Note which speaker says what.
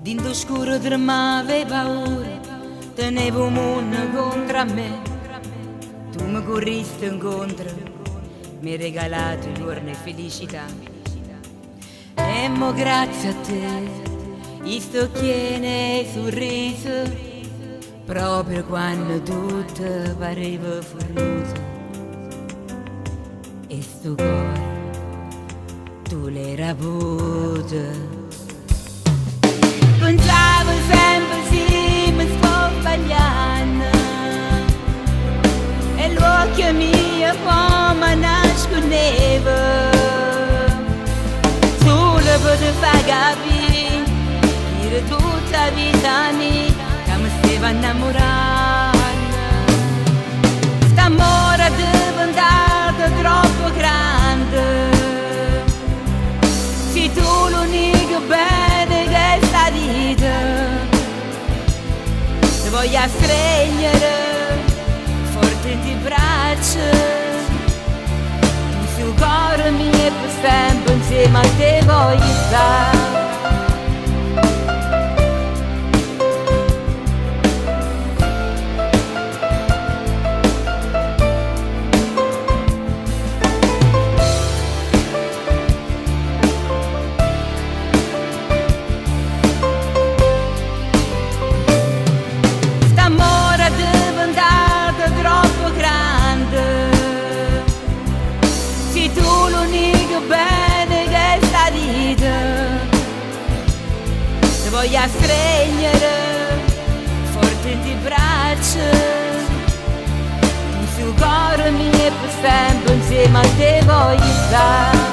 Speaker 1: Dint' 'o scuro tremmavo 'e paura, tenevo 'o munno contro a me. Tu me curriste 'ncontro, m'hê regalato juorne 'e felicità. E mo grazie a te, i' sto chieno 'e surrise, proprio quanno tutto pareva fernuto. E stu core tu l'hê araputo. Pensavo sempe si me sto sbaglianno e l'uocchie mie po' m'annascunnevo sulo pe te fa capì ch'ire tutta 'a vita mia ca me steva annamuranno. St'ammore è diventato troppo grande Si tu l'unico bene 'e chesta vita Te voglio astregnere forte 'int' 'e braccia Tu si 'o core mio e pe sempe 'nsieme a te voglio sta. St'ammore è diventato troppo grande Si tu l'unico bene 'e chesta vita Te voglio astregnere forte 'int' 'e braccia Tu si 'o core mio e pe sempe 'nsieme a te voglio sta.